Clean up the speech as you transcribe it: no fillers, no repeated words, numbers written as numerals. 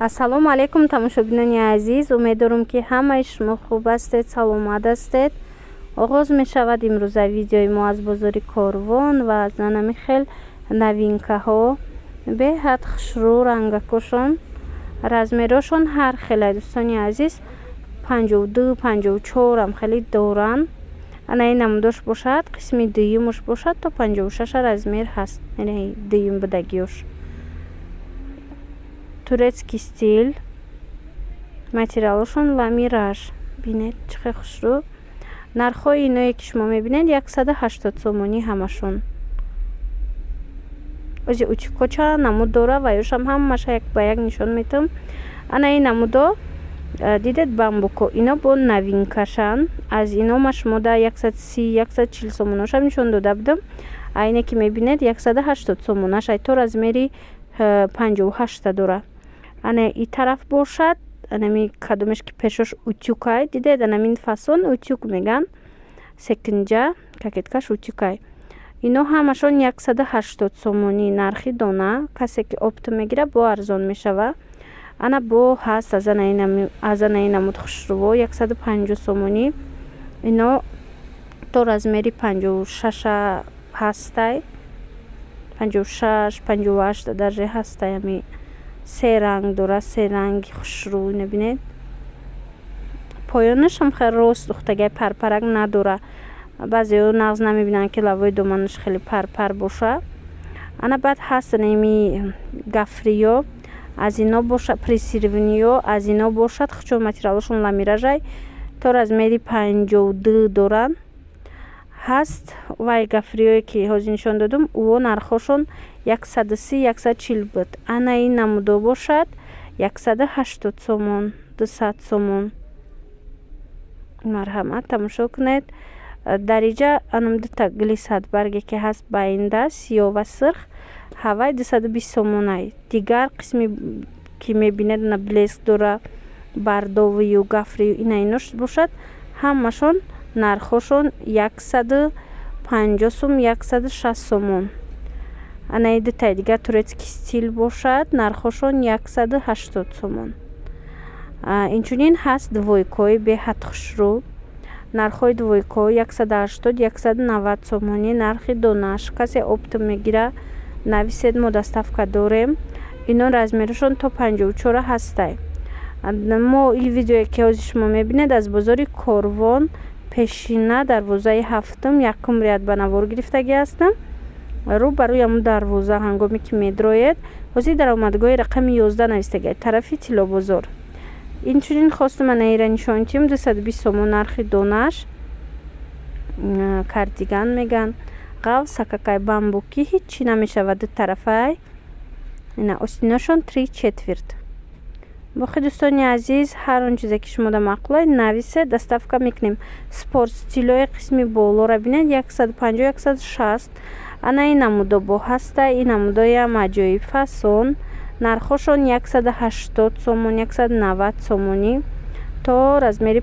Ассалому алайкум, тамошобинони азиз! Умеддорум, ки ҳамаи шумо хуб ҳастед, саломат ҳастед. Оғоз мешавад имрӯза видеои мо аз бозори Корвон ва аз нанами хел новинкаҳо. Беҳад хушрӯ рангакошон, размерҳошон ҳар хеле, дӯстони азиз, 52, 54-ам хеле доранд. Ана ин намудош бошад, қисми дуюмаш бошад, то 56-а размер ҳаст, яъне дуюм будагиёш. Турецкий стиль, материалошон ламираж. Бинед, чӣ хел хушрӯ. Нархҳои иное, ки шумо мебинед, 180 сомонӣ ҳамашон. Ози утюгҳо чанд намуд дора ва ёшам ҳамаша як ба як нишон медиҳам. Ана ин намудо, дидед, бамбуко, ино бо новинкашанд. Аз ино ма шумо да 130, 140 сомоношам нишон дода будам. А ине ки мебинед, 180 сомонаш, ай то размери 58-та дора. Ана и тараф бошад, анами кадомеш ки пешош утюгай, дидед, анамин фасон утюг меган, секинҷа кокеткаш утюгай. Ино ҳамашон 180 сомонӣ нархи дона. Касе ки оптом мегирад, бо арзон мешава. Ана бо ҳаст аз анаи намуд хушрӯво, 150 сомонӣ. Ино то размери 56-а ҳастай, 56, 58 даже ҳастай. Ами се ранг дора, се ранги хушрӯ. Ино бинед, поёнашам хеле рост духтагай, парпарак надора. Баъзеҳо нағз намебинанд, ки лавои доманаш хеле парпар боша. Ана баъд ҳаст анами гафриё, аз ино бошад, плиссированныйё. Аз ино бошад, хучон материалошон ламиражай, то размери 52 доранд. Ҳаст вай гафриёе, ки ҳозир нишон додум, ӯо нархҳошон 130, 140 буд. Ана ин намудо бошад, 180 сомон, 200 сомон. Марҳамат, тамошо кунед. Дар иҷа анам дута гули садбарге, ки ҳаст, байнда сиёҳ ва сурх, ҳавай 220 сомонай. Дигар қисме, ки мебинед, ана блеск дора, бордовыю, гафрию, ина инош бошад, ҳамашон нархҳошон 150 сум, 160 сомон. Анаи дутаи дигар турецкий стиль бошад, нархҳошон 180 сомон. Инчунин ҳаст двойкаҳои беҳад хушрӯ. Нархҳои двойкаҳо 180, 190 сомонӣ нархи донааш. Касе оптом мегира, нависед, мо доставка дорем. Ино размерашон то 54-а ҳастай. Мо ин видеое, ки ҳозир шумо мебинед, аз бозори Корвон, пешина, дарвозаи ҳафтум, якум ряд ба навор гирифтагӣ ҳастам. Рӯ ба рӯи ҳамун дарвоза ҳангоме ки медроед, ҳозир даромадгоҳи рақами 11 навистагӣ, тарафи Тиллобозор. Инчунин хостум анаира нишон диҳем, 220 сомон нархи донааш. Кардиган меган, ғафсакакай бамбукӣ, ҳиччи намешавад ду тарафай. Ина остиношон три четверть. Боқӣ, дӯстони азиз, ҳар он чизе, ки шумода маъқулай, нависед, доставка мекунем. Спорт стилҳои қисми болоро бинед, 150, 160. Ана ин намудо бо ҳаста, ин намудоям аҷоиб фасон, нархҳошон 180 сомон, 190 сомонӣ то размери.